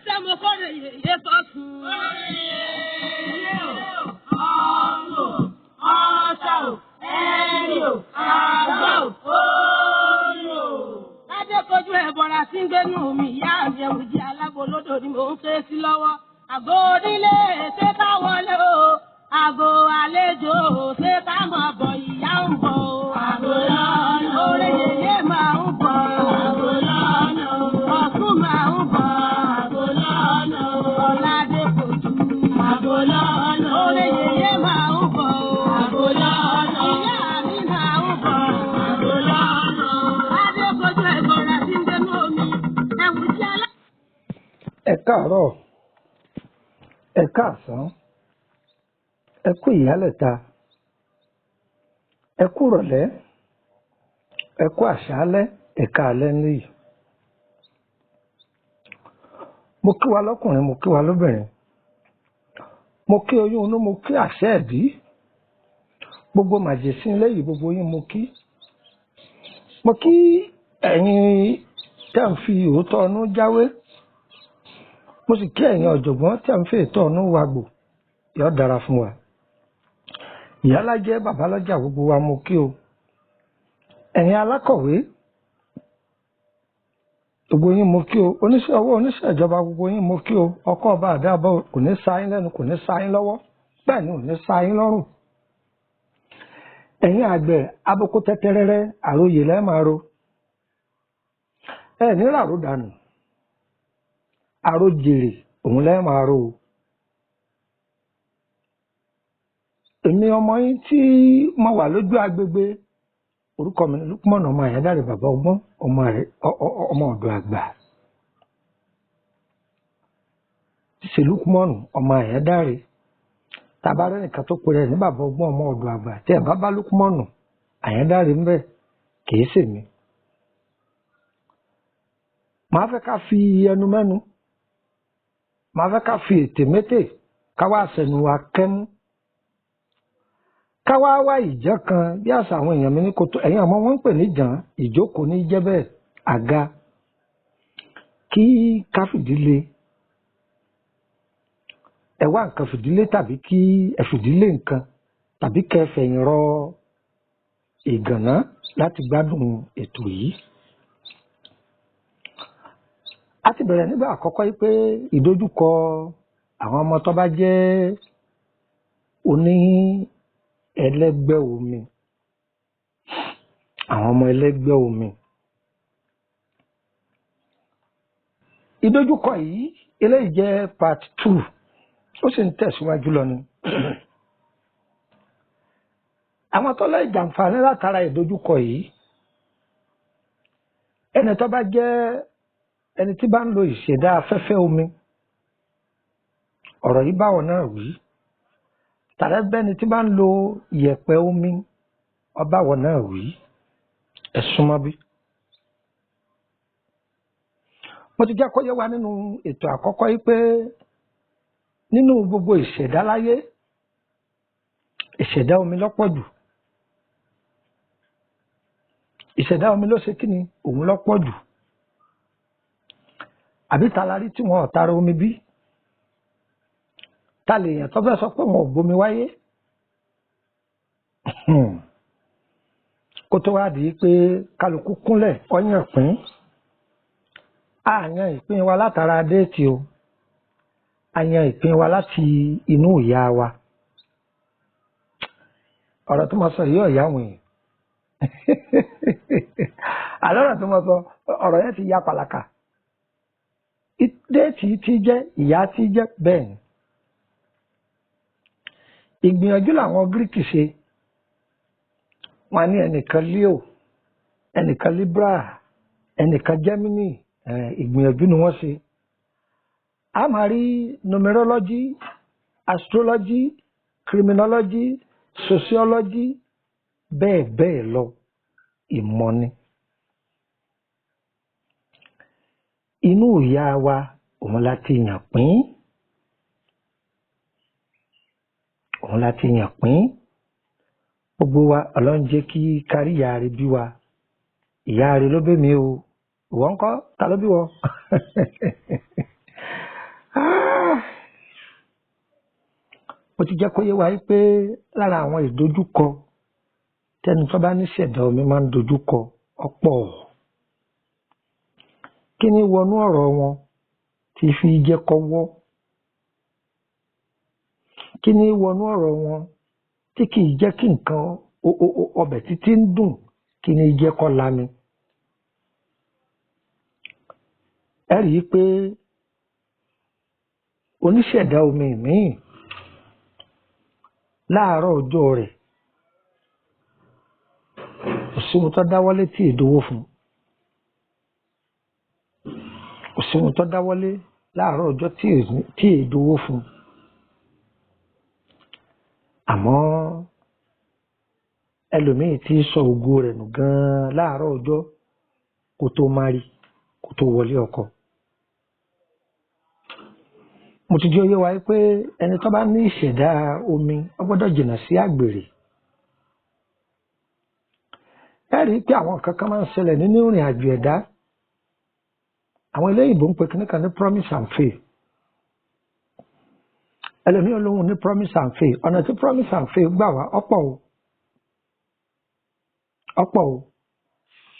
Ṣé mo kórè yèyé fọ́sùn? Ilé o, ọ̀sùn o, ọ̀sà o, ẹ̀rì o, àgbà o, orí o. Ládé kojú ẹ̀bọ̀ra sí ń gbénú mi, ìyá mi ẹ̀wù jí alágbo lódò ni mò ń ké sí lọ́wọ́. Àgọ́ onílé ṣé ká wọlé o, àgọ́ àlejò ṣé ká mọ̀ bọ̀ ìyá ń bọ̀ o. Àgọ́ lọ́nà o. Oore yèyé máa ń bọ̀. Àgọ́ lọ́nà o. Ọ̀sùn máa ń bọ̀. Àgọ́ lọ́nà o. Ọ̀làdé kojú. Àgọ́ lọ́nà o. Oore yèyé máa ń bọ̀ o. Àgọ́ lọ́nà o. Ìyá mi máa ń bọ̀. Àgọ́ lọ́nà o. Ládé kojú ẹ̀bọ̀ra sí ń gbénú omi, ẹ̀wù jí alágbo. Ẹ káàárọ̀, ẹ káàsán, ẹ kú ìyálẹ̀ta, ẹ kú ìrọ̀lẹ́, ẹ kú àṣálẹ́, ẹ káalẹ́ níyì. Mo kí wa lọ́kùnrin, mo kí wa lóbìnrin, mo kí oyún inú, mo kí àṣẹ ẹ̀bí, gbogbo màjèsín lẹ́yìn gbogbo yín mo kí. Mo kí ẹ̀yin tẹ́ ń fi òótọ́ ọnú jáwé, mo sì kí ẹ̀yin ọ̀jọ̀gbọ́n tẹ́ ń fi ètò ọnú wagbò, yóò dára fún wa. Ìyálájẹ́ babalọ́jà gbogbo wa mo kí o. Ẹ̀yin alákọ̀wé gbogbo yín mo kí o. Oníṣẹ́ ọwọ́, oníṣẹ́ ìjọba gbogbo yín mo kí o. Ọkọ ọba àdá ọba kò ní sa yín lẹ́nu, kò ní sa yín lọ́wọ́, bẹ́ẹ̀ ni ò ní sa yín lọ́rùn. Ẹ̀yin àgbẹ̀ aboko tẹ́tẹ́rẹ́rẹ́ àròyè lẹ́ẹ̀ máa ro. Ẹ ní ràró dànù, àròjèrè òun lẹ́ẹ̀ máa ro o. Èmi ọmọ yín tí mo wà lójú agbègbè, orúkọ mi ni Lukman ọmọ Àyádáre bàbá ọgbọ́n ọmọ rẹ ọmọ ọ̀dọ̀ àgbà. Ṣe Lukman ọmọ Àyádáre tàbá rẹ nìkan tó pe rẹ ní bàbá ọgbọ́n ọmọ ọ̀dọ̀ àgbà tí ẹ bá bá Lukman Àyádáre ń bẹ kìí ṣèmi. Màá fẹ́ ká fi ẹnu mẹ́nu, màá fẹ́ ká fi ètè mété, ká wá sẹnu wa kẹ́mú, ká wá wá ìjẹ́ kan bí àṣà àwọn èèyàn mi ní kótó. Ẹ̀yin àmọ́ wọ́n ń pè ní jàn, ìjókòó ní jẹ́ bẹ́ẹ̀, àga kí ká fìdílé, ẹ wá nǹkan fìdílé tàbí kí ẹ fìdílé nǹkan tàbí kẹ́ ẹ fẹ̀yìn rọ ìgànná láti gbádùn ètò yìí. A ti bẹ̀rẹ̀ nígbà àkọ́kọ́ yìí pé ìdojúkọ àwọn ọmọ tó bá jẹ́ oní ẹlẹ́gbẹ́ omi, àwọn ọmọ ẹlẹ́gbẹ́ omi. Ìdojúkọ yìí eléyìí jẹ́ part 2, ó sì ń tẹ̀síwájú lọ ni. Àwọn tó lè jàǹfààní látara ìdojúkọ yìí, ẹni tó bá jẹ́ ẹni tí bá ń lo ìṣẹ̀dá afẹ́fẹ́ omi, ọ̀rọ̀ yìí báwọn náà wí. Tàbí bẹ́ni tí bá ń lo ìyẹ̀pẹ̀ omi, ọbáwọ̀ náà wí. Ẹ súnmọ́ bí. Mo ti jẹ́ kó yé wa nínú ètò àkọ́kọ́ yìí pé nínú gbogbo ìṣẹ̀dá láyé, ìṣẹ̀dá omi lọ́pọ̀ jù. Ìṣẹ̀dá omi ló ṣe kíni, òun lọ́pọ̀ jù. Àbí ta la rí tí wọn ò tara omi bí? Ta lè yàn tó fẹ́ sọ pé wọn ò bomi wáyé? Kó tó wá di pé kálukú kúnlẹ̀ ọyàn pín. A yan ìpín wa látara déètì o. A yan ìpín wa láti inú ìyá wa. Ọ̀rọ̀ tó máa sọ yìí ọ̀yá àwọn èèyàn. Àlọ́ ọ̀rọ̀ tó máa sọ, ọ̀rọ̀ yẹn ti ya pàlàkà. Déètì ti jẹ́, ìyá ti jẹ́ bẹ́ẹ̀ ni. Ìgbìyànjú làwọn Gíríkì ṣe. Wọ́n ní ẹnìkan Leo, ẹnìkan Libra, ẹnìkan Gemini, ìgbìyànjú ni wọ́n ṣe. A máa rí numerology, astrology, criminology, sociology, bẹ́ẹ̀ bẹ́ẹ̀ lọ, ìmọ̀ ni. Inú ìyá wa òun la ti yàn pín. Òun la ti yàn pín. Gbogbo wa Ọlọ́run jẹ́ kí kárí ìyá rẹ̀ bí wa. Ìyá rẹ̀ ló bí mi o. Ìwọ ńkọ́? Ta ló bí wọ? Mo ti jẹ́ kó yé wa pé lára àwọn ìdojúkọ tẹni tó bá ní ṣẹ̀dá omi máa ń dojúkọ ọ̀pọ̀. Kí ni wọnú ọ̀rọ̀ wọn tí fi jẹ́ kó wọ́? Kí ni wọnú ọ̀rọ̀ wọn tí kì í jẹ́ kí nǹkan ọbẹ̀ títí ń dùn, kí ni jẹ́ kó lami? Ẹ rí i pé oníṣẹ̀dá omi míì láàárọ̀ ọjọ́ rẹ̀ kò sí ohun tó dáwọ́lé tí èdòwó fún. Kò sí ohun tó dáwọ́lé láàárọ̀ ọjọ́ tí èdòwó fún. Àmọ́ ẹlòmíì tí sọ ògo rẹ̀ nù gan-an láàárọ̀ ọjọ́ kó tó mari, kó tó wọlé ọkọ. Mo ti jẹ́ oyé wa pé ẹni tó bá ní ìṣẹ̀dá omi ó gbọ́dọ̀ jìnnà sí àgbèrè. Ẹ rí i pé àwọn nǹkan kan máa ń ṣẹlẹ̀ nínú ìrìn àjò ẹ̀dá. Àwọn eléyìnbó ń pe kíní kan ní promise and fail. Ẹlòmíì olóhùn ní promise and fail. Ọ̀nà tí promise and fail gbà wá ọ̀pọ̀ o. Ọ̀pọ̀ o.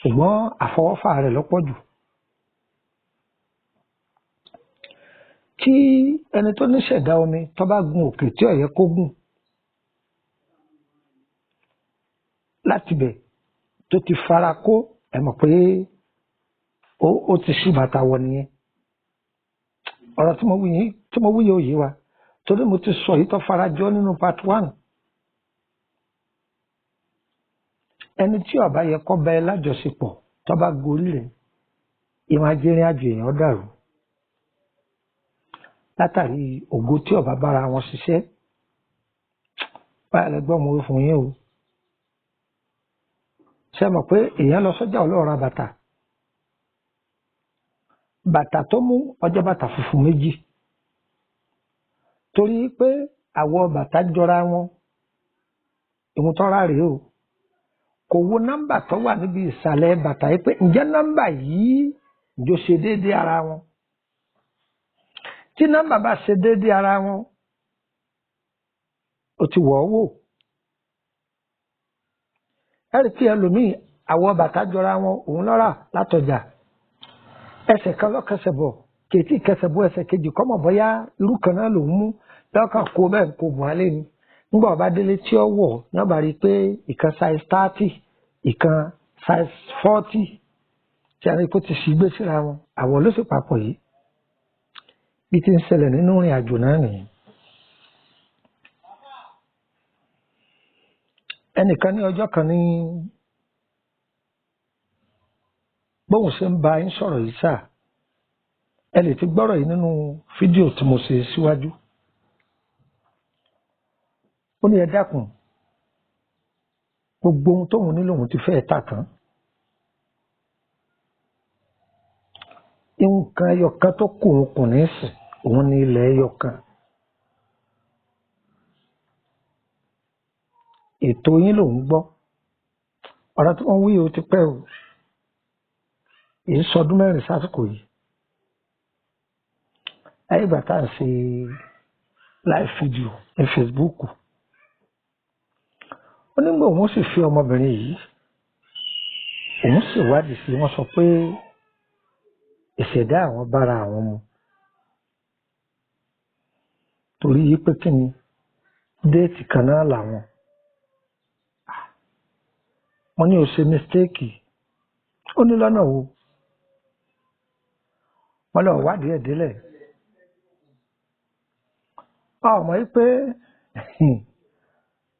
Ṣùgbọ́n àfọwọ́fà rẹ̀ lọ́pọ̀ jù. Tí ẹni tó ní ṣẹ̀dá omi tó bá gun òkè tí ó yẹ kó gùn, láti bẹ̀ tó ti fara kó, ẹ mọ̀ pé ó ti ṣí bàtà wọ nìyẹn. Ọ̀rọ̀ tí mo wí yìí, tí mo wí yìí ò yé wa, torí mo ti sọ èyí tó fara jọ nínú part 1. Ẹni tí ó bá yẹ kó bá ẹ lájọṣepọ̀ tó bá gorí rẹ̀, ìwọ̀n ajẹ́rìn àjò èèyàn dàrú. Látàrí ògo tí ó bá bára wọn ṣiṣẹ́. Báyìí lẹ gbọ́ mo wí fún yín o. Ṣé ẹ mọ̀ pé èèyàn lọ sọ́jà ọlọ́run ra bàtà? Bàtà tó mú ọjọ́ bàtà funfun méjì. Torí pé àwọ̀ bàtà jọra wọn, ìwọ̀n tọ́ra rèé o. Kò wo nọ́mbà tó wà níbi ìsàlẹ̀ bàtà yìí pé ǹjẹ́ nọ́mbà yìí jọ ṣe déédéé ara wọn. Tí nọ́mbà bá ṣe déédéé ara wọn, ó ti wọ̀ ọ́ wò. Ẹ rí i pé ẹlòmíì àwọ̀ bàtà jọra wọn, òun lọ́ra látọjà. Ẹsẹ̀ kan lọ́kẹsẹ̀ bọ̀, kèétí kẹsẹ̀ bọ̀ ẹsẹ̀ kejì kọ́mọ̀ bọ́yá irú kan náà lòún mú lọ́kàn kó bẹ́ẹ̀ kó bọ̀ á lé ni. Nígbà ọba délé tí ó wọ̀, ní ọba rí i pé ìkan size 30, ìkan size 40, tí a rí i pé ó ti ṣì gbé síra wọn, àwọ̀ ló sì papọ̀ yìí. Bí ti ń ṣẹlẹ̀ nínú ìrìn àjò náà nìyẹn. Ẹnìkan ní ọjọ́ kan ní bóun ṣe ń bá yín sọ̀rọ̀ yìí sáà, ẹ lè ti gbọ́rọ̀ yìí nínú fídíò tí mo ṣe síwájú. Ó ní ẹ dákun, gbogbo ohun tóun ní lòun ti fẹ́ tà tán. Nǹkan ẹyọ kan tó kù òun kù ní sìn, òun ní ilẹ̀ ẹyọ kan. Ètò yín lòun gbọ́. Ọ̀rọ̀ tí wọ́n wí o ti pẹ́ o. Èyí sọdún mẹ́rin sásìkò yìí. Láyé ìgbà tá à ń ṣe live video ní Facebook. Ó nígbà òun sì fi ọmọbìnrin yìí, òun sì wádìí sí wọ́n sọ pé ìṣẹ̀dá àwọn bára àwọn mu. Torí yìí pé kí ni déètì kan náà làwọn. Wọ́n ní ó ṣe mistake. Ó ní lọ́nà wo? Wọ́n lọ wádìí ẹ̀ délẹ̀. Ọmọ yìí pé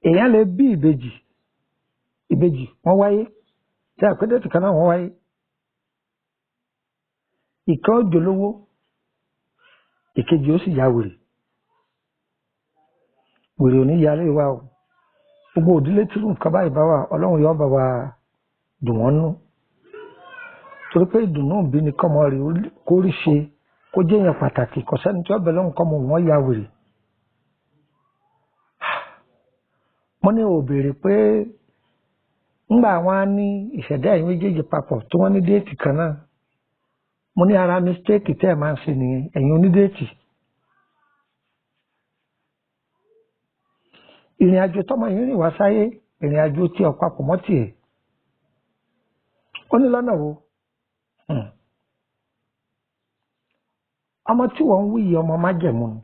èèyàn lè bí ìbejì, ìbejì wọ́n wáyé, tí a pé déètì kan náà wọ́n wáyé. Ìkan ó jolówó, ìkejì ó sì ya wèrè. Wèrè ò ní yalé wa o. Gbogbo òdílé tí nǹkan báyìí bá wà, Ọlọ́run yóò bá wa dùn wọ́n nú. Torí pé ìdùnnú òbí ni kọ́mọ rẹ̀ kó rí ṣe, kó jẹ́ èèyàn pàtàkì, kò sẹ́ni tí ó bẹ̀ lọ́hùn kọ́mọ wọn ya wèrè. Mo ní ò béèrè pé ńgbà wọn á ní ìṣẹ̀dá ẹ̀yin méjèèjì papọ̀ tí wọ́n ní déètì kan náà. Mo ní ara mistake tẹ́ ẹ̀ máa ń ṣe nìyẹn, ẹ̀yin onídéètì. Ìrìn àjò tọmọ yìí rìn wá sáyé, ìrìn àjò tí ó papọ̀ mọ́ tiẹ̀. Ó ní lọ́nà wo? Ọmọ tí wọ́n ń wí yìí ọmọ májẹ̀mú ni.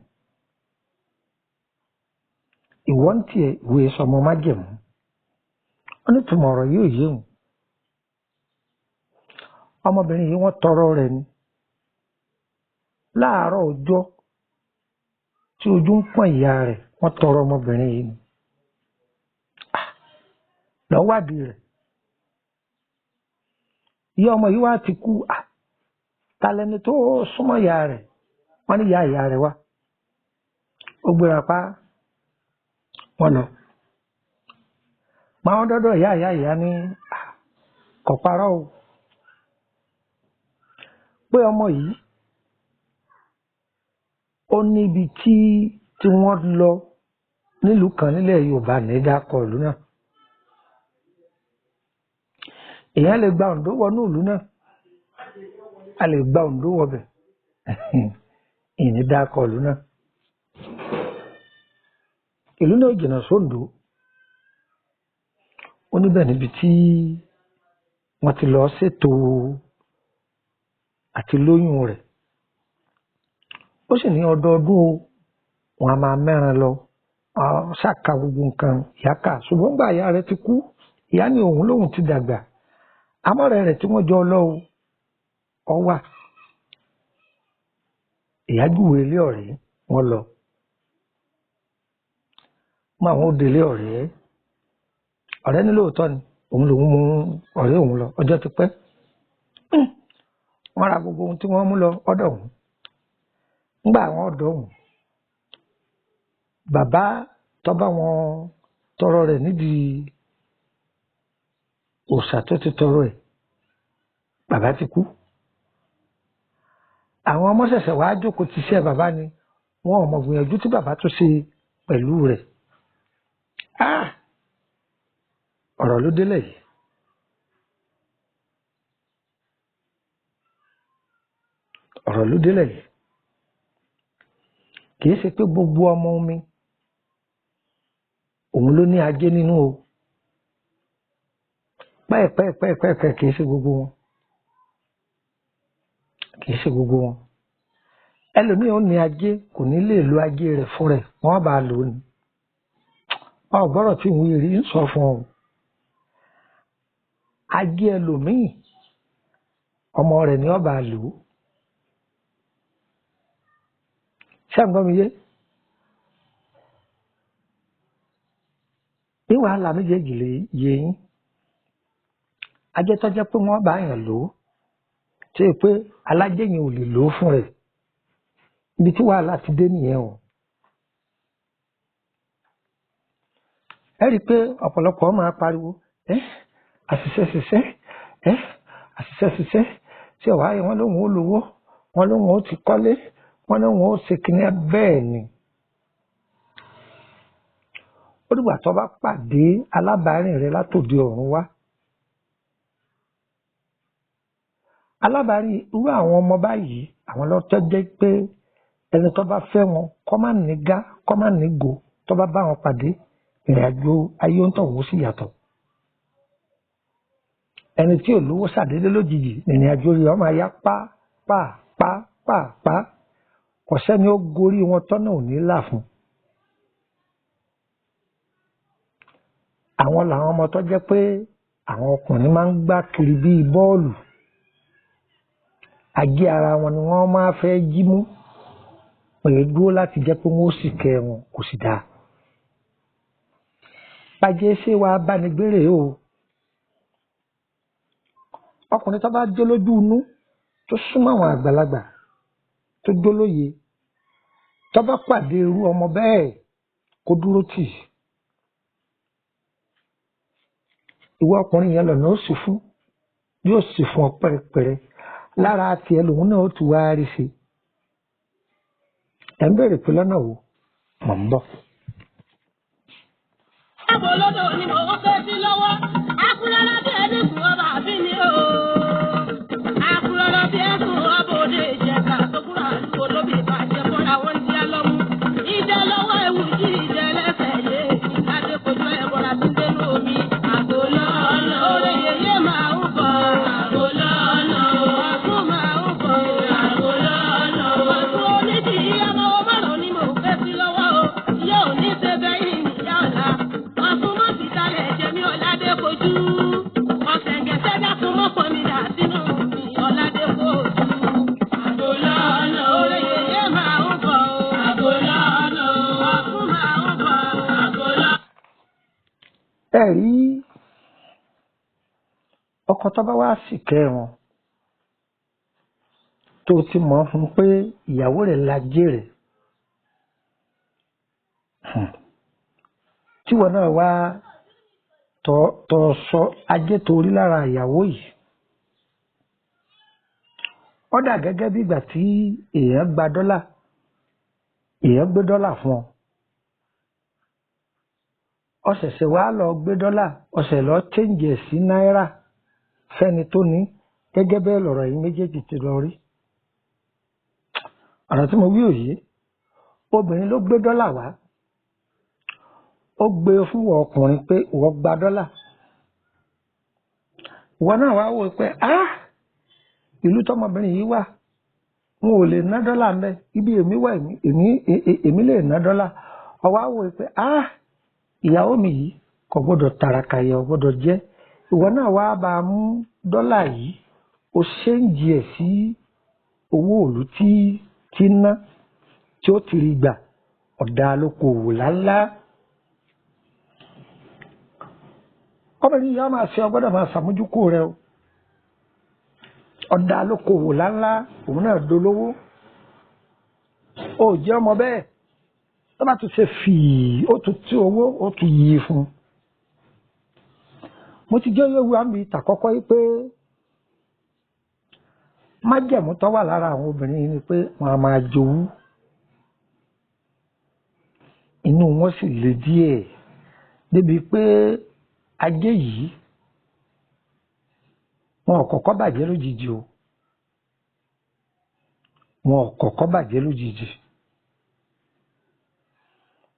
Ìwọ ń tiẹ̀ ìwé sọmọ májẹ̀mú. Ó ní tùmọ̀ ọ̀rọ̀ yóò yé òun. Ọmọbìnrin yìí wọ́n tọrọ rẹ̀ ni. Láàárọ̀ ọjọ́ tí ojú ń pọ́n ìyá rẹ̀, wọ́n tọrọ ọmọbìnrin yìí ni. Lọ wádìí rẹ̀. Ìyá ọmọ yìí wá ti kú. Ta lẹni tó súnmọ́ ìyá rẹ̀? Wọ́n ní ìyá ìyá rẹ̀ wá. Ó gbéra pa, wọ́n lọ. Máa ń dọ́dọ̀ ìyá ìyá ìyá ní kò parọ́ o. Pé ọmọ yìí ó níbi tí wọ́n lọ nílùú kan nílẹ̀ Yorùbá ní dákọ̀ ìlú náà. Èèyàn lè gba Oǹdó wọnú ìlú náà. A lè gba Oǹdó wọbẹ̀. Ìní dákọ̀ ìlú náà. Ìlú náà jìnnà sóǹdó. Ó níbẹ̀ níbi tí wọ́n ti lọ ṣètò àti lóyún rẹ̀. Ó sì ní ọdọọdún o, wọn a máa mẹ́ran lọ, ṣàkà gbogbo nǹkan ìyá kà. Ṣùgbọ́n gbà ìyá rẹ̀ ti kú, ìyá ní òun lòun ti dàgbà. Àmọ́ ọ̀rẹ́ rẹ̀ tí wọ́n jọ lọ o, ọ wà. Ìyá júwe ilé ọ̀rẹ́ wọn lọ. Mọ àwọn òde ilé ọ̀rẹ́. Ọ̀rẹ́ ní lóòótọ́ ni, òun lòun mú ọ̀rẹ́ òun lọ, ọjọ́ ti pẹ́. Wọ́n ra gbogbo ohun tí wọ́n mú lọ ọ̀dọ̀ òun. Ńgbà àwọn ọ̀dọ́ òun, bàbá tó bá wọn tọrọ rẹ̀ nídìí òòṣà tó ti tọrọ ẹ̀, bàbá ti kú. Àwọn ọmọ ṣẹ̀ṣẹ̀ wàá jókòó ti iṣẹ́ bàbá ni, wọn ò mọ̀ gbìyànjú tí bàbá tó ṣe pẹ̀lú rẹ̀. Ọ̀rọ̀ ló délẹ̀ yìí. Ọ̀rọ̀ ló délẹ̀ yìí. Kì í ṣe pé gbogbo ọmọ omi òun ló ní ajé nínú o. Pẹ́ẹ̀pẹ́ẹ̀pẹ́ẹ̀pẹ́ kì í ṣe gbogbo wọn. Kì í ṣe gbogbo wọn. Ẹlòmíì ó ní ajé kò ní lè lo ajé rẹ̀ fún rẹ̀, wọ́n bá lò ó ni. Ọ̀gbọ́rọ̀ tí ìwé rí ń sọ fún ọ. Ajé ẹlòmíì ọmọ rẹ̀ ni ó bá lò ó. Ṣé ń gbọ́ mi yé? Ní wàhálà méjèèjì lè yé yín. Ajé tó jẹ́ pé wọ́n bá yàn lò ó, ṣé pé alájẹ yẹn ò lè lò ó fún rẹ̀. Ibi tí wàhálà ti dé nìyẹn o. Ẹ rí i pé ọ̀pọ̀lọpọ̀ máa pariwo, àṣìṣe ṣiṣẹ́, àṣìṣe ṣiṣẹ́, tí ọ̀wá yẹn wọ́n lóun ó lówó, wọ́n lóun ó ti kọ́lé, wọ́n lóun ó ṣe kíní bẹ́ẹ̀ ni. Ó dìgbà tó bá pàdé alábàárìn rẹ látòdì ọ̀run wá. Alábàárìn irú àwọn ọmọ báyìí, àwọn lọ́tọ́ jẹ́ pé ẹni tó bá fẹ́ wọn kọ́ má ní gá, kọ́ má ní go, tó bá bá wọn pàdé, ìrìn àjò ayé ń tọ̀hún sì yàtọ̀. Ẹni tí ò lówó ṣàdédé lójijì, ìrìn àjò rẹ̀ ó máa yá pa pa pa pa pa. Kò sẹ́ni ó gorí wọn tọ́nà ò ní là fún. Àwọn làwọn ọmọ tó jẹ́ pé àwọn ọkùnrin máa ń gbá kiri bíi bọ́ọ̀lù. Ajé ara wọn ni wọ́n máa fẹ́ jí mú. Pẹ̀lú dúró láti jẹ́ pé wọ́n ó sì kẹ́ wọn, kò sì dáa. Bàjẹ́ ṣé wàá bánigbére o. Ọkùnrin tó bá jó lójú inú, tó súnmọ́ àwọn àgbàlagbà, tó jó lóye, tó bá pàdé irú ọmọ bẹ́ẹ̀ kó dúró tì. Ìwọ ọkùnrin yẹn lọ́nà ó sì fún, yóò sì fún ọ pẹ́rẹpẹ́rẹ. Lára tiẹ̀ lòun náà ó ti wá rí ṣe. Ẹ̀ ń bèrè pé lọ́nà wo? Mò ń bọ̀. Àbò lódò ni mò ń ké sí lọ́wọ́. Akúrọ́lá bí ẹni sùn ọba àbí ni o. Akúrọ́lá bí ẹ̀sùn ọba òde ìjẹta tó kúrò àdúgbò lóbi ìbàjẹ́ fúnra wọn ń jẹ́ lọ́mú. Ìjẹ́ lọ́wọ́ ewu jí ìjẹ́ lẹ́sẹ̀ yé. Ẹ rí ọkọ tó bá wá sì kẹ́ wọn tó ti mọ̀ fún pé ìyàwó rẹ̀ la jèrè, tíwọ náà wá tọ́ sọ ajé torí lára ìyàwó yìí, ó dà gẹ́gẹ́ bí ìgbà tí èèyàn gba dọ́là, èèyàn gbé dọ́là fún ọ, ó ṣẹ̀ṣẹ̀ wá lọ gbé dọ́là, ó ṣẹ̀ lọ change ẹ̀ sí náírà fẹ́ni tó ní. Gẹ́gẹ́ bẹ́ẹ̀ lọ̀rọ̀ yìí méjèèjì ti lọ rí. Ọ̀rọ̀ tí mo wí òye, obìnrin ló gbé dọ́là wá, ó gbé fún ọkùnrin pé ìwọ gba dọ́là, ìwọ náà wá wò pé ah, ìlú tọmọbìnrin yìí wà, n ò lè ná dọ́là ń bẹ, ibi èmi wà èmi lè ná dọ́là. Ó wá wò pé ah, ìyàwó mi yìí kò gbọdọ̀ tàràkà, yẹ ò gbọdọ̀ jẹ́. Ìwọ náà wá bá a mú dọ́là yìí, ó ṣéǹjì ẹ̀ sí owó òlù tí ná tí ó ti rí gbà, ọ̀dà lókoòwò láńlá. Ọmọbìnrin yìí á máa ṣe, ọgbọ́dọ̀ máa ṣàmójúkò rẹ o. Ọ̀dà lókoòwò láńlá, òun náà dolówó. Ó jẹ́ ọmọ bẹ́ẹ̀, tó bá tún ṣe fìí, ó tún tí owó, ó tún yí fún un. Mo ti jẹ́ yóò wá mi tàkọ́kọ́ yìí pé májẹ̀mú tó wà lára àwọn obìnrin yìí ni pé wọ́n á máa jowú, inú wọn sì le díẹ̀ débi pé ajé yìí wọn ò kọ́kọ́ bàjẹ́ lójijì o, wọn ò kọ́kọ́ bàjẹ́ lójijì.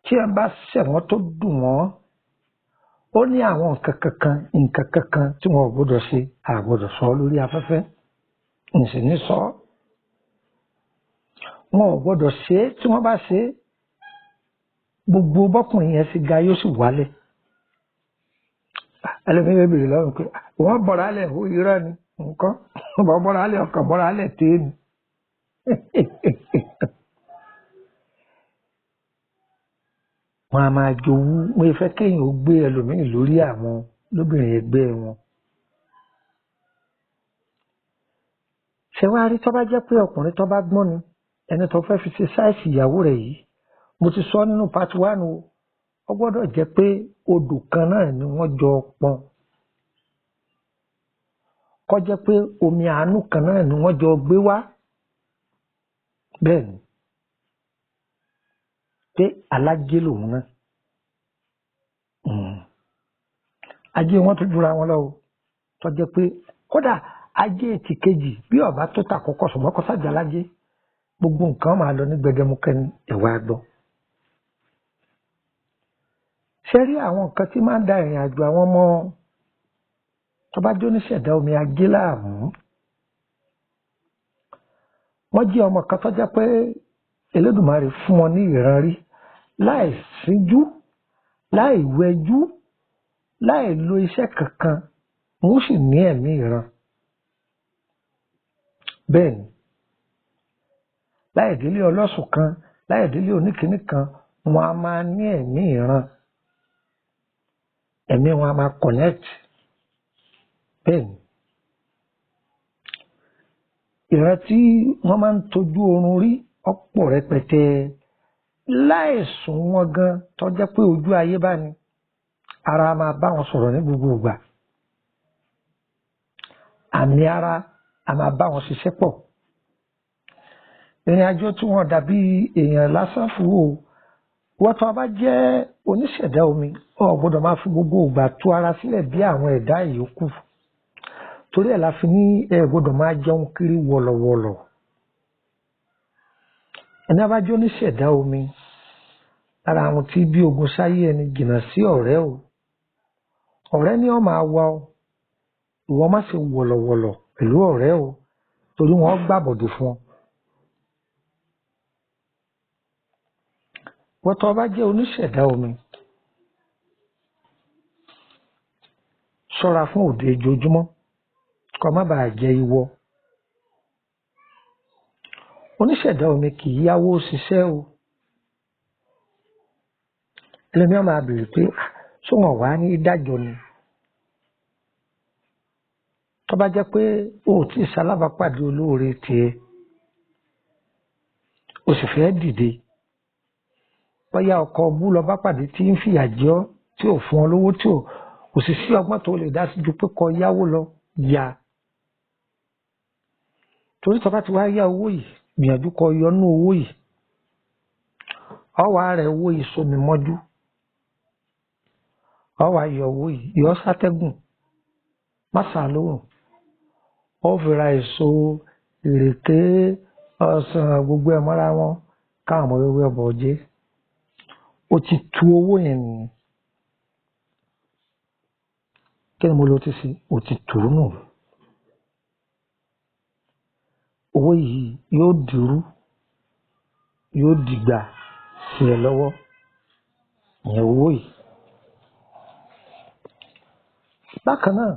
Tí ẹ bá ṣẹ̀wọ̀n tó dùn wọ́n, ó ní àwọn nǹkan kankan tí wọn ò gbọdọ̀ ṣe, a gbọdọ̀ sọ lórí afẹ́fẹ́, ǹsì ní sọ. Wọn ò gbọdọ̀ ṣe é, tí wọ́n bá ṣe é, gbogbo bọ́kùnrin yẹn sì ga yóò sì wálẹ̀. Ẹlẹ́mìí bèrè lọ́rùn pé wọ́n bọ̀rọ̀ alẹ̀ ó irọ́ ni nǹkan, wọ́n bọ̀rọ̀ alẹ̀ ọkàn bọ̀rọ̀ alẹ̀ téè ni. Wọ́n á máa jowú, wọ́n fẹ́ kéèyàn ó gbé ẹlòmíì lórí àwọn lóbìnrin ẹgbẹ́ wọn. Ṣé wàá rí tó bá jẹ́ pé ọkùnrin tó bá gbọ́n ni ẹni tó fẹ́ fi ṣe sáìsì ìyàwó rẹ̀ yìí, mo ti sọ nínú part 1 o, ó gbọ́dọ̀ jẹ́ pé odò kan náà ni wọ́n jọ pọn, kó jẹ́ pé omi àánú kan náà ni wọ́n jọ gbé wá. Bẹ́ẹ̀ ni pé alájé lòun náà, ajé wọn tún jura wọn lọ o, tó jẹ́ pé kódà ajé ti kejì bí ọba tó ta kọ́kọ́ ṣùgbọ́n kó sàjà lájé, gbogbo nǹkan máa lọ ní gbẹdẹmukẹ ní ẹwà gbọ́. Ṣé rí àwọn nǹkan tí máa ń da ìrìn àjò àwọn ọmọ tó bá jó níṣẹ̀dá omi ajé láàmú? Wọ́n jí ọmọ kan tó jẹ́ pé Elédùmarè fún wọn ní ìran rí, láì síjú, láì wẹjú, láì lo iṣẹ́ kankan, wọ́n sì ní ẹ̀mí ìran. Bẹ́ẹ̀ ni, láì délé ọlọ́sùn kan, láì délé oníkíní kan, wọn a máa ní ẹ̀mí ìran, ẹ̀mí wọn a máa connect. Bẹ́ẹ̀ ni, ìran tí wọ́n máa ń tọ́jú oorun rí ọ̀pọ̀ rẹpẹtẹ, láì sùn wọn gan tó jẹ́ pé ojú ayé bá ní, ara máa bá wọn sọ̀rọ̀ ní gbogbo ìgbà, àmì ara a máa bá wọn ṣiṣẹ́ pọ̀. Ìrìn àjò tí wọ́n dàbí èèyàn lásán fún o. Wọ́n tó bá jẹ́ oníṣẹ̀dá omi, o gbọ́dọ̀ máa fi gbogbo ìgbà tú ara sílẹ̀ bí àwọn ẹ̀dá ìyókù. Torí ẹ̀ la fi ní ẹ gbọ́dọ̀ máa jẹun kiri wọ̀lọ̀wọ̀lọ̀. Ẹni bá jẹ́ oníṣẹ̀dá omi, lára àwọn tí bí ogun sáyé ẹni jìnnà sí ọ̀rẹ́ o. Ọ̀rẹ́ ni ó máa wá o, ìwọ má ṣe wọ̀lọ̀wọ̀lọ̀ pẹ̀lú ọ̀rẹ́ o, torí wọ́n gbàbọ̀dè fún ọ. Wọ́n tó bá jẹ́ oníṣẹ̀dá omi, ṣọ́ra fún òde ojoojúmọ́ kó má bàa jẹ ìwọ. Oníṣẹ̀dá omi kì í yáwó ṣiṣẹ́ o. Ẹlòmíràn máa béèrè pé Ṣé wọn wàá ní dájọ́ ni? Tó bá jẹ́ pé o ò tí ì ṣalábàápàdé olóore tiẹ̀, o sì fẹ́ dìde, bóyá ọkọ bú lọ bá pàdé tí ń fìyà jẹ ọ́, tí ò fún ọ lówó, tí ò kò sì sí ọgbọ́n tó lè dá sí ju pé kó yáwó lọ yá. Torí tó bá ti wá yá owó yìí, gbìyànjú kó yọnú owó yìí, ọwọ́ rẹ̀ owó yìí sómi mọ́jú, ọwọ́ ayọ̀ owó yìí yọ sátẹ́gùn, má sà lóhùn, ó fi ra èso ìrèké, ọsàn, gbogbo ẹ̀ mọ́ra wọn káwọn ọmọ wẹ́wẹ́ ọbọ̀ jẹ́. Ó ti tu owó yẹn nìyẹn. Kí ni mo lọ ti ṣe? Ó ti tù ú nù. Owó yìí yóò dìrú, yóò dìgbà sí ẹ lọ́wọ́, ìyẹn owó yìí. Bákan náà,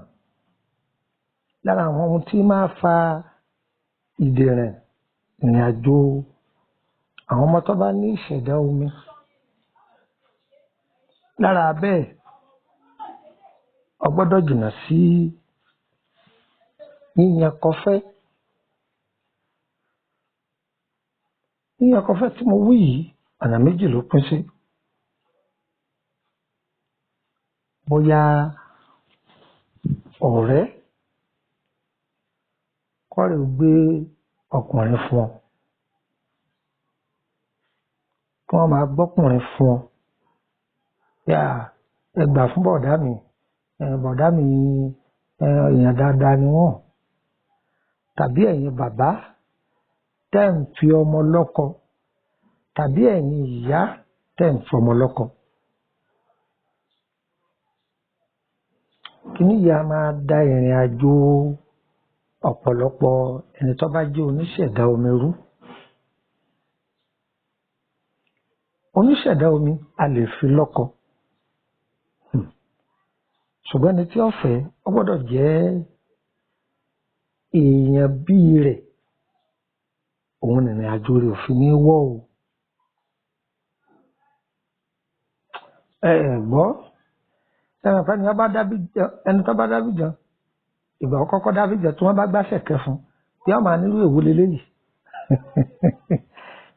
lára àwọn ohun tí máa fa ìdèrìn ìrìn àjò àwọn ọmọ tó bá ní ìṣẹ̀dá omi, lára bẹ́ẹ̀, o gbọ́dọ̀ jìnnà sí yíyan kọfẹ́. Yíyan kọfẹ́ tí mo wí yìí, ọ̀nà méjì ló pín sí. Bóyá ọ̀rẹ́ kọ́rẹ́ gbé ọkùnrin fún ọ, kí wọ́n máa gbọ́kùnrin fún ọ. Yà, ẹ gbà fún bọ̀dá mi, bọ̀dá mi, èèyàn dáadáa ni wọ́n. Tàbí ẹ̀yin bàbá tẹ́ ń fi ọmọ lọ́kọ, tàbí ẹ̀yin ìyá tẹ́ ń fi ọmọ lọ́kọ. Kíní yìí a máa da ìrìn àjò ọ̀pọ̀lọpọ̀ ẹni tó bá jẹ́ oníṣẹ̀dá omi rú. Oníṣẹ̀dá omi a lè fi lọ́kọ. Ṣùgbọ́n ẹni tí ó fẹ́, ó gbọ́dọ̀ jẹ́ èèyàn bí rẹ̀. Òun nìrìn àjò rẹ̀ ò fi ní wọ́ o. Ẹ gbọ́, ẹni tó bá dábì jẹun, ìgbà àkọ́kọ́ dábì jẹun tí wọ́n bá gbàṣẹ̀ kẹ́ fún, yóò máa nílò èwo leléyìí.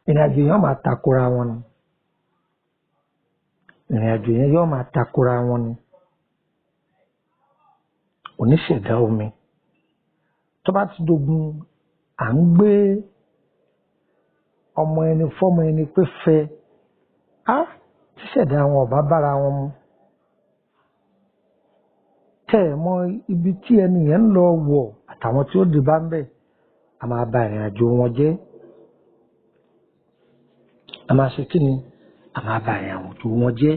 Ìrìn àjò yẹn máa takora wọn ni. Ìrìn àjò yẹn yóò máa takora wọn ni. Oníṣẹ̀dá omi tó bá ti dogun, à ń gbé ọmọ ẹni fọ́mọ ẹni pé fẹ́ á, tíṣẹ̀dá wọn ọ̀bá bára wọn mu, tẹ́ ẹ̀ mọ ibi tí ẹni yẹn ń lọ wọ̀ àtàwọn tí ó di bá ń bẹ̀, a máa ba ìrìn àjò wọn jẹ́. A máa ṣe kí ni? A máa ba ìrìn àjò wọn jẹ́.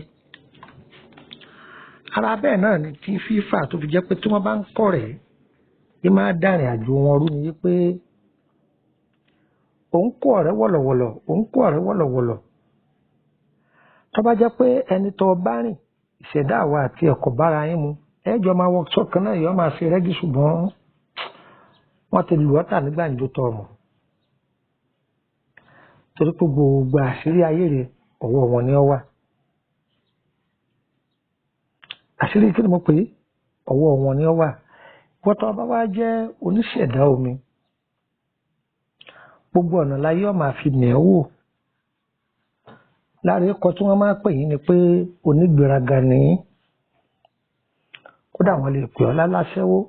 Ara bẹ́ẹ̀ náà ni tí fífà tó fi jẹ́ pé tí wọ́n bá ń kọ̀ rẹ̀, bí máa dá ìrìn àjò wọn rú ni wípé òun kó ọ̀rẹ́ wọ̀lọ̀wọ̀lọ̀, òun kó ọ̀rẹ́ wọ̀lọ̀wọ̀lọ̀. Tó bá jẹ́ pé ẹni tó bá rìn, ìṣẹ̀dá àwa àti ẹ̀kọ́ bára yín mu, ẹ jọ máa wọ ṣọ́ọ̀kan náà, yọ máa ṣe rẹ́gí, ṣùgbọ́n wọ́n ti lù ọ́ tà ní gbàǹjo tọ̀ mọ̀. Torí pé gbogbo àṣírí ayé rẹ̀ ọwọ́ wọn ni ó wà. Àṣírí kí ni mo pè é? Ọwọ́ wọn ni ó wà. Wọ́n tó bá wá jẹ́ oníṣẹ̀dá omi, gbogbo ọ̀nà láyé ọ̀ máa fi mẹ̀ ẹ́ wò. Lára ikọ̀ tí wọ́n máa pè yín ni pé onígbéraga ni yín. Kódà wọ́n lè pè ọ́ láláṣẹ́wó,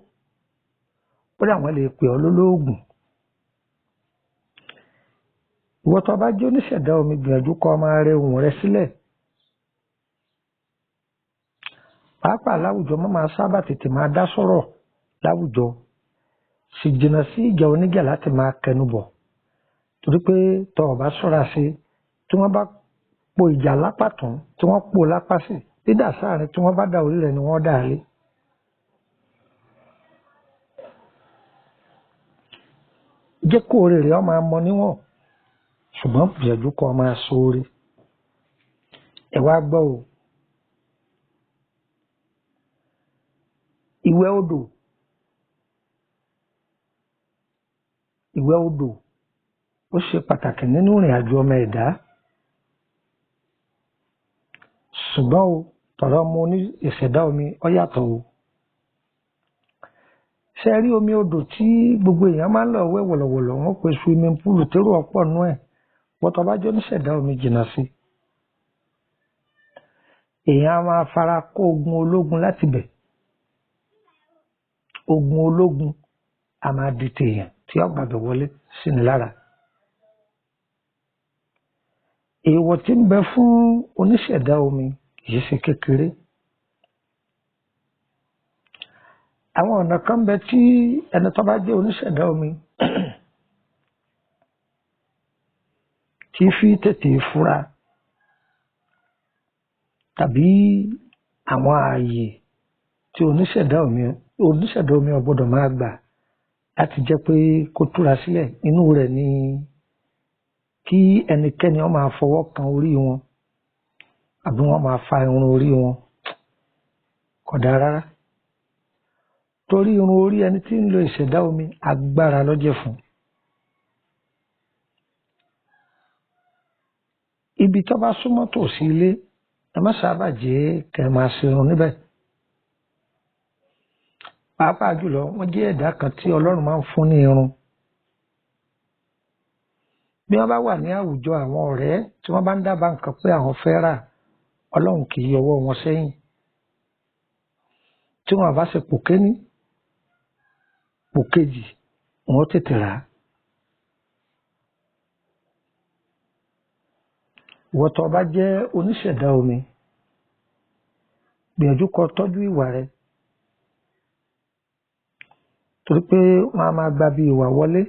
kódà wọ́n lè pè ọ́ lólóògùn. Ìwọ tó bá jẹ́ oníṣẹ̀dá omi, gbìyànjú kó máa rẹ ohùn rẹ sílẹ̀. Pàápàá láwùjọ, má máa sábà tètè máa dá sọ̀rọ̀ láwùjọ. Sì jìnnà sí ìjà oníjà láti máa kẹnu bọ̀. Torí pé tó o bá ṣọ́ra sí, tí wọ́n bá po ìjà lápá tún, tí wọ́n po lápá sí, dídà sáàrin tí wọ́n bá dà orí rẹ̀ ni wọ́n dà lé. Jẹ́ kó oore rẹ̀ ó máa mọ níwọ̀n, ṣùgbọ́n gbìyànjú kó máa ṣoore. Ẹ wá gbọ́ o. Ìwẹ̀ odò, ìwẹ̀ odò ó ṣe pàtàkì nínú ìrìn àjò ọmọ ẹ̀dá. Ṣùgbọ́n o, Tọ̀rọ̀ ọmọ oní ìṣẹ̀dá omi ó yàtọ̀ o. Ṣe rí omi odò tí gbogbo èèyàn máa ń lọ wẹ̀ wọ̀lọ̀wọ̀lọ̀, wọ́n pe swimming pool térò ọ̀pọ̀ nú ẹ̀, bọ́tọ̀ bá jẹ́ oníṣẹ̀dá omi jìnnà sí. Èèyàn á máa fara kó ogun ológun láti bẹ̀. Ogun ológun a máa di tèèyàn tí ó gbàgbé wọlé sí ni lára. Èèwọ̀ tí ń bẹ fún oníṣẹ̀dá omi kìí ṣe kékeré. Àwọn ọ̀nà kan ń bẹ tí ẹni tó bá jẹ́ oníṣẹ̀dá omi tí fi tètè fura tàbí àwọn ààyè tí oníṣẹ̀dá omi ò gbọ́dọ̀ máa gbà láti jẹ́ pé kó túra sílẹ̀. Inú rẹ̀ ni kí ẹnikẹ́ni ó máa fọwọ́ kan orí wọn àbí wọ́n máa fa irun orí wọn, kò dáa rárá. Torí irun orí ẹni tí ń lo ìṣẹ̀dá omi agbára ló jẹ́ fún. Ibi tó bá súnmọ́ tòsí ilé, ẹ má sábà jẹ́ kẹ́ ẹ máa ṣerun níbẹ̀. Pàápàá jùlọ, wọ́n jẹ́ ẹ̀dá kan tí Ọlọ́run máa ń fún ní irun. Bí wọ́n bá wà ní àwùjọ àwọn ọ̀rẹ́ tí wọ́n bá ń dábàá nǹkan pé àwọn fẹ́ rà, Ọlọ́run kì í yọwọ́ wọn sẹ́yìn. Tí wọ́n bá ṣe pò kéní, pò kejì, wọ́n tètè rà á. Ìwọ tó bá jẹ́ oníṣẹ̀dá omi, gbìyànjú kó tọ́jú ìwà rẹ, torí pé wọ́n á máa gba bí ìwà wọlé.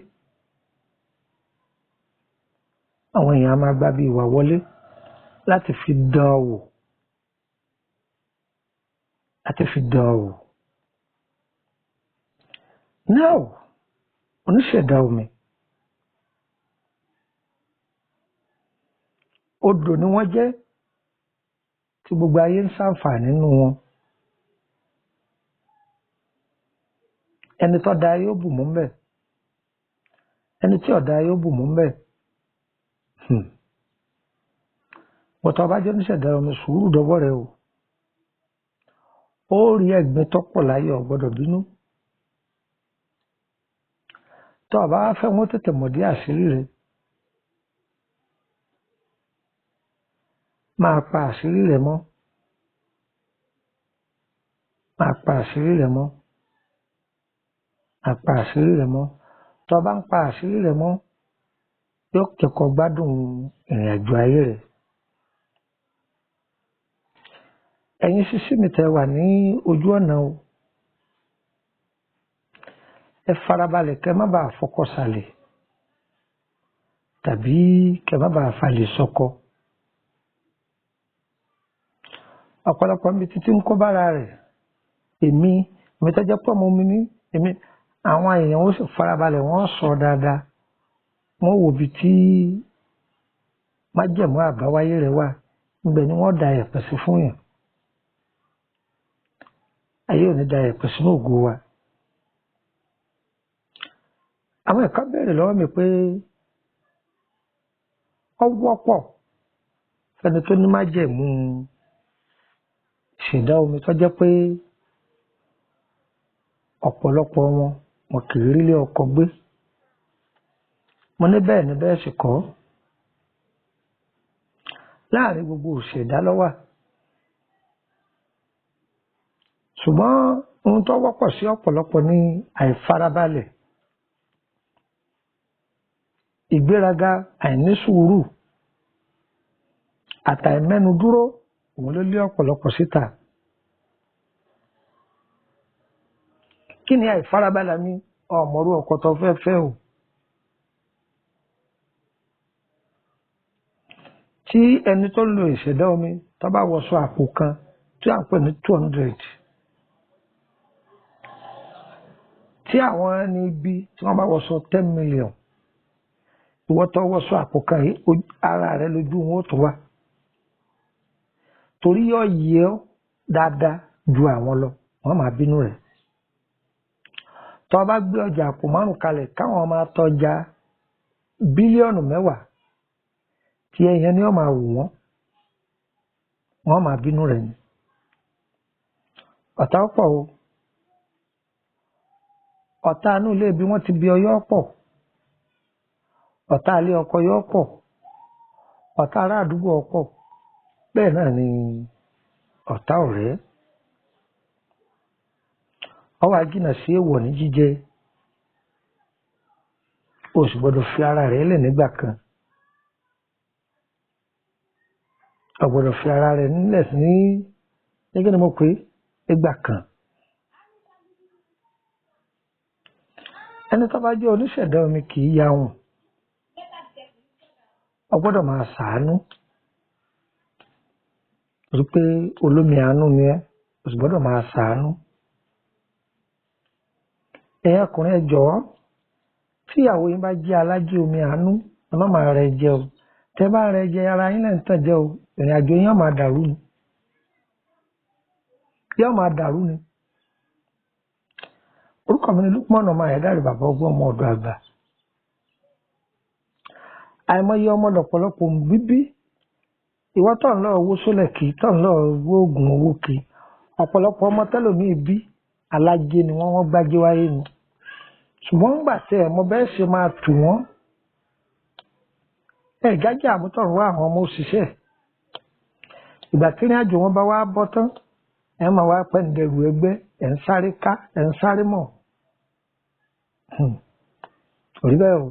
Àwọn èèyàn á máa gba bí ìwà wọlé láti fi dán ọ wò. Láti fi dán ọ wò. Now, oníṣẹ̀dá omi, odò ni wọ́n jẹ́ tí gbogbo ayé ń ṣàǹfààní nínú wọn. Ẹni tó da yóò bù mú mbẹ̀, ẹni tí ò da yóò bù mú mbẹ̀. Bọ́tọ̀ bá jẹ́ oníṣẹ̀dá omi, sùúrù dọ́wọ́ rẹ o. Ó rí ẹ̀gbin tó pọ̀ láyé, ò gbọ́dọ̀ bínú. Tó o bá fẹ́ wọ́n tètè mọ̀dí àṣírí rẹ, máa pa àṣírí rẹ mọ́. Máa pa àṣírí rẹ mọ́. Máa pa àṣírí rẹ mọ́. Tó o bá ń pa àṣírí rẹ mọ́, yóò kẹ́kọ̀ọ́ gbádùn ìrìn àjò ayé rẹ. Ẹ̀yin sísí mi tẹ́ wà ní ojú ọ̀nà o, ẹ farabalẹ̀ kẹ́ má bàa fọkọ sàlẹ̀ tàbí kẹ́ má bàa falẹ̀ sọkọ. Ọ̀pọ̀lọpọ̀ níbi títí ń kó bára rẹ̀, èmi tó jẹ́ pọ̀ mọ́ mi ní èmi, àwọn èèyàn ó sì farabalẹ̀, wọ́n sọ dáadáa, wọ́n wò bí tí májẹ̀mú àbáwáyé rẹ̀ wà, níbẹ̀ ni wọ́n da ẹ̀pẹ̀ sí fún yàn. Ayé ò ní da ẹ̀pẹ̀ sínú ògo wa. Àwọn ẹ̀ka béèrè lọ́wọ́ mi pé ó wọ́pọ̀ fẹ́ni tó ní májẹ̀mú ìṣẹ̀dá omi tó jẹ́ pé ọ̀pọ̀lọpọ̀ wọn kì í rílé ọkọ gbé. Mo ní bẹ́ẹ̀ ni bẹ́ẹ̀ sì kọ́. Láàrin gbogbo òṣèdá ló wà. Ṣùgbọ́n ohun tó wọ́pọ̀ sí ọ̀pọ̀lọpọ̀ ní àìfarabalẹ̀, ìgbéraga, àìnísùúrù àtàìmẹ́nudúró, òun ló lé ọ̀pọ̀lọpọ̀ síta. Kí ni àìfarabalẹ̀ mi? Ọ̀mọ̀rú ọkọ tó fẹ́ fẹ́ o. Tí ẹni tó lo ìṣẹ̀dá omi tó bá wọṣọ àpò kan tí à ń pè ní 200, tí àwọn ẹni ibi tí wọ́n bá wọṣọ 10 million, ìwọ tó wọṣọ àpò kan yìí, ara rẹ lójú wọn ó tó wá, torí yóò yẹ ọ́ dáadáa ju àwọn lọ, wọ́n máa bínú rẹ̀. Tó bá gbé ọjà àpò 5 kalẹ̀ káwọn máa tọjà bílíọ̀nù 10 tí ẹyẹn ni wọ́n máa wù wọ́n, wọ́n máa bínú rẹ̀ ni. Ọ̀tá pọ̀ o. Ọ̀tá inú ilé bí wọ́n ti bí ọyọ́ pọ̀. Ọ̀tá ilé ọkọ yọ́ pọ̀. Ọ̀tá ará àdúgbò ọ̀pọ̀. Bẹ́ẹ̀ náà ni ọ̀tá ọ̀rẹ́. Ọwọ́ ajínà sí èèwọ̀ ní jíjẹ. O sì gbọ́dọ̀ fi ara rẹ̀ lẹ̀ nígbà kan. O gbọ́dọ̀ fi ara rẹ̀ nílẹ̀ ní nígbà tí mo pè é nígbà kan. Ẹni tó bá jẹ́ oníṣẹ̀dá omi kì í yahun. O gbọ́dọ̀ máa ṣàánú. Torí pé olómi àánú ni ẹ́, o sì gbọ́dọ̀ máa ṣàánú. Ẹ̀yin ọkùnrin, ẹ jọ̀ọ́, tí ìyàwó yín bá jẹ́ alájẹ omi àánú, ẹ má máa rẹ jẹ o. Tẹ́ bá rẹ jẹ, ara yín náà ń tàn jẹ o. Ìrìn àjò yín yóò máa dàrú ni. Yóò máa dàrú ni. Orúkọ mi ni Lukman ọmọ Ayédáre, bàbá ọgbọ́n, ọmọ ọ̀dọ̀ àgbà. Àìmọye ọmọ lọ̀pọ̀lọpọ̀ ń bíbí. Ìwọ tó ń lọ owó sólẹ̀ kì í, tó ń lọ owó oògùn owó kì í. Ọ̀pọ̀lọpọ̀ ọmọ tẹ́lòmíì bí, alájẹ ni wọ́n, wọ́n gbájé wáyé ni. Ṣùgbọ́n ńgbà tẹ́ ẹ̀ mọ bẹ́ẹ̀ ṣe máa tù wọ́n. Ẹ jájẹ́ àmútọ̀run wá àwọn ọmọ òṣìṣẹ́. Ìgbà tí ìrìn àjò wọn bá wá bọ́ tán, ẹ máa wá pẹ́ǹdẹ̀rù ẹgbẹ́, ẹ̀ ń sáré ká, ẹ̀ ń sáré mọ̀. Kò rí bẹ́ẹ̀ o.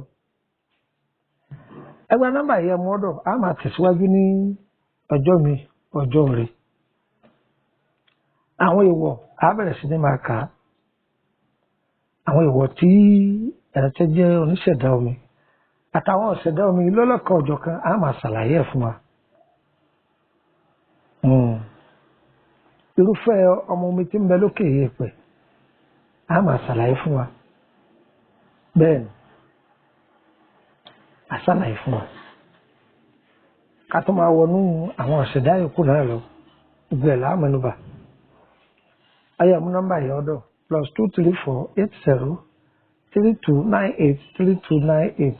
Ẹ gba nọ́mbà yìí, ẹ mú ọ̀dọ̀, a máa tẹ̀síwájú ní ọjọ́ mi, ọjọ́ rẹ̀. Àwọn èèwọ̀ á bẹ̀rẹ̀ sí ní máa kà á. Àwọn èèwọ̀ tí ẹni tó jẹ́ oníṣẹ̀dá omi àtàwọn ọ̀ṣẹ̀dá omi lọ́lọ́kan ọ̀jọ̀kan á máa ṣàlàyé ẹ̀ fún wa. Irúfẹ́ ọmọ omi tí ń bẹ lókè èèpẹ̀ á máa ṣàlàyé fún wa. Bẹ́ẹ̀ ni, á ṣàlàyé fún wa. Ká tó máa wọnú àwọn ọ̀ṣẹ̀dá yòókù náà lọ, gbogbo ẹ̀ la mẹ́nubà. Ayé mú nọ́mbà yìí ọ̀dọ̀ +234 80 3298 3298,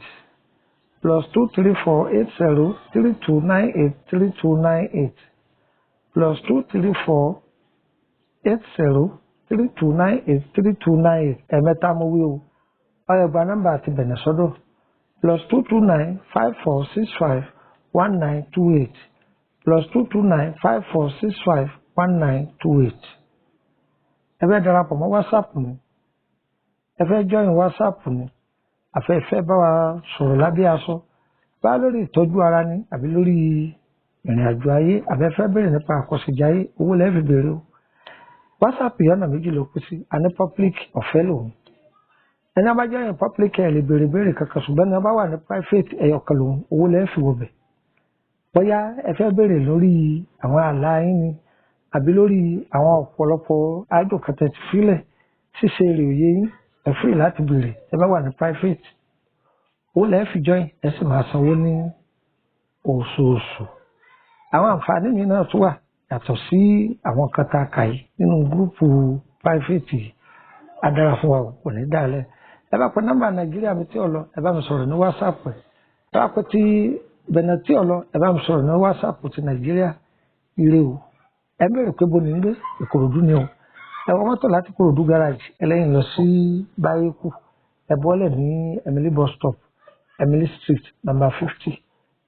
+234 80 3298 3298, +234 80 3298 3298. Ẹ̀mẹ́ta mo wí o. Ọyọ gba nọ́mbà àti bẹ̀nẹ̀ sọ́dọ̀ +229 5465 1928, +229 5465 1928. Ẹ fẹ́ darapọ̀ mọ́ WhatsApp ni, ẹ fẹ́ join WhatsApp ni, àfẹ́fẹ́ bá wa sọ̀rọ̀ lábẹ́ aṣọ, bá lórí ìtọ́jú ara ni àbí lórí ìrìn àjò ayé, àbẹ́fẹ́ béèrè nípa àkọsẹ̀jayé, owó lẹ́ẹ̀ fi béèrè o. WhatsApp yìí, ọ̀nà méjì ló kú sí. A ní public, ọ̀fẹ́ lòun. Ẹni a bá join public, ẹ̀ lè béèrè béèrè kankan, ṣùgbọ́n ẹni a bá wà ní private, ẹ̀yọ̀kan lòun, owó lẹ́ẹ̀ fi wọbẹ̀. Bóyá ẹ fẹ́ béèrè lórí àwọn àlá yín ni àbí lórí àwọn ọ̀pọ̀lọpọ̀ àjò kẹtẹ ti fílẹ̀ ṣíṣe èrè òye yín, ẹ free láti béèrè. Ẹ bá wà ní private, owó lẹ́ẹ̀ fi join, ẹ sì máa sanwó ní oṣooṣù. Àwọn àǹfààní mi náà tún wà yàtọ̀ sí àwọn kan tá a kà yìí nínú group private yìí. Á dára fún wa, kò ní dálẹ̀. Ẹ bá pe nọ́mbà Nàìjíríà mi tí ò lọ, ẹ bá mi sọ̀rọ̀ ní WhatsApp. Ẹ bá pe ti Bẹ̀nẹ̀ tí ò lọ, ẹ bá mi sọ̀rọ̀ ní WhatsApp ti Nàìjíríà. Ire o. Ẹ bẹ̀rẹ̀ pé bo ní ń gbé? Ìkòròdú ni o. Ẹ wọ mọ́tò láti Kòròdú garage, ẹlẹ́yìn lọ sí Báyékù, ẹ bọ́lẹ̀ ní Emily bus stop, Emily Street, number 50,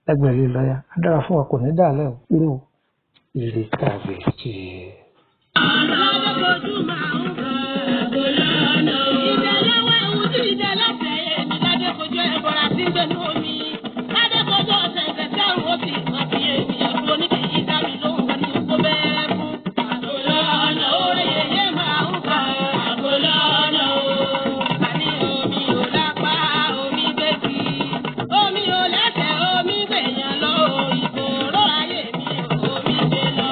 lẹ́gbẹ̀ẹ́ lọ́yà. Á dára fún wa, kò ní dàlẹ́ o. Ire o, ire kàbìtì. Ládékojú máa ń bọ̀ àgọ́lọ́nà. Ìdẹ́lẹ́wẹ̀ ń tí ìdẹ́lẹ́sẹ̀ èmi Ládékojú ẹ̀bọ̀rà tí ń gbẹnu omi. Ládékojú ọ̀sẹ̀ ìfẹ̀sẹ̀ àwọn òbí wọn fi ènìyàn tó ní kì í dá mi lóhùn wọn ní kó bẹ́ẹ̀ fún. Àgọ́lọ́nà orí yẹyẹ máa ń bọ̀ àgọ́lọ́nà o. Àní omi ò lápá, omi gbé sí. Omi ò lẹ́sẹ̀, omi gbèyàn lọ. Ìfòòró ayé mi ò, omi gbé lọ.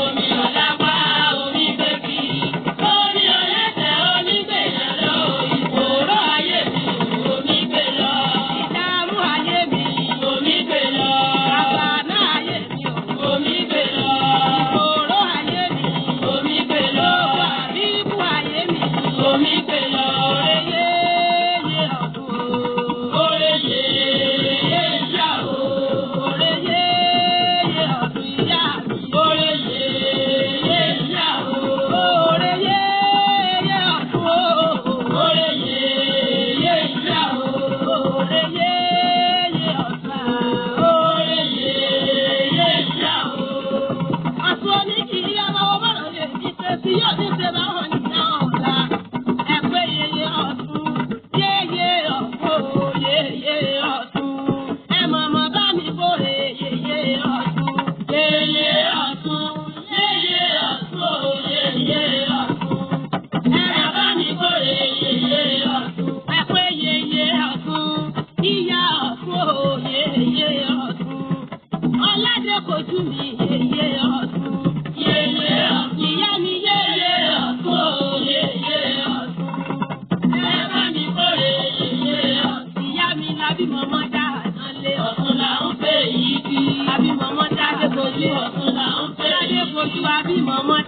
Omi ò lápá, omi gbé sí. Omi ò lẹ́sẹ̀, omi gbèyàn lọ. Ìfòòró ayé mi ò, omi gbé lọ. Ìdààmú. Abímọ̀mọ́ dá àná lé. Ọ̀tún là ń pè yí bí. Abímọ̀mọ́ dá Adékojú. Ọ̀tún là ń pè yí bí. Adékojú abímọ̀mọ́